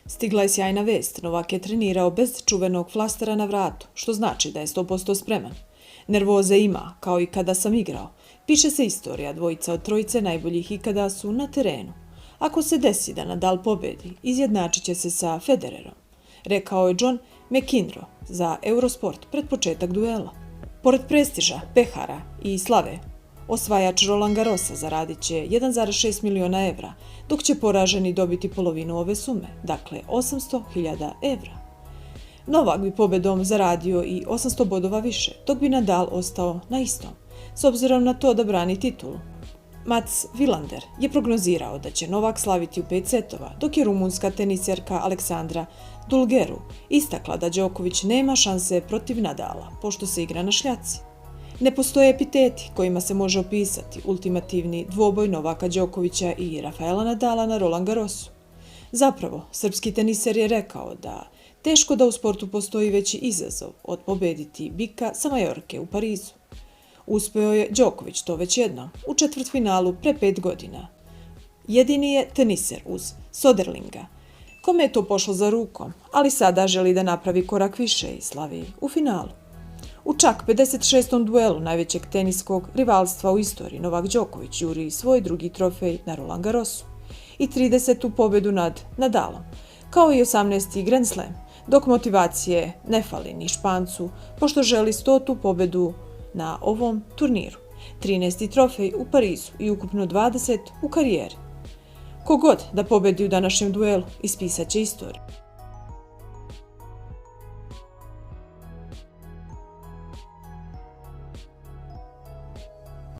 Stigla je sjajna vest, Novak je trenirao bez čuvenog flastera na vratu, što znači da je 100% spreman. Nervoze ima, kao i kada sam igrao. Piše se istorija, dvojica od trojice najboljih ikada su na terenu. Ako se desi da Nadal pobedi, izjednačit će se sa Federerom, rekao je John McEnroe za Eurosport pred početak duela. Pored prestiža, pehara i slave, osvajač Roland Garrosa zaradit će 1,6 miliona evra, dok će poraženi dobiti polovinu ove sume, dakle 800.000 evra. Novak bi pobedom zaradio i 800 bodova više, dok bi Nadal ostao na istom, s obzirom na to da brani titulu. Mats Wilander je prognozirao da će Novak slaviti u 5 setova, dok je rumunska teniserka Aleksandra Dulgeru istakla da Đoković nema šanse protiv Nadala, pošto se igra na šljaci. Ne postoje epiteti kojima se može opisati ultimativni dvoboj Novaka Đokovića i Rafaela Nadala na Roland Garrosu. Zapravo, srpski teniser je rekao da teško da u sportu postoji veći izazov od pobediti bika sa Majorke u Parizu. Uspeo je Đoković to već jednom, u četvrtfinalu pre 5 godina. Jedini je teniser uz Soderlinga, kome je to pošlo za rukom, ali sada želi da napravi korak više i slavi u finalu. U čak 56. duelu najvećeg teniskog rivalstva u istoriji Novak Đoković juri svoj drugi trofej na Roland Garrosu i 30. pobedu nad Nadalom, kao i 18. Grand Slam, dok motivacije ne fali ni Špancu, pošto želi 100. pobedu na ovom turniru, 13. trofej u Parizu i ukupno 20 u karijeri. Kogod da pobedi u današnjem duelu, ispisat će istoriju.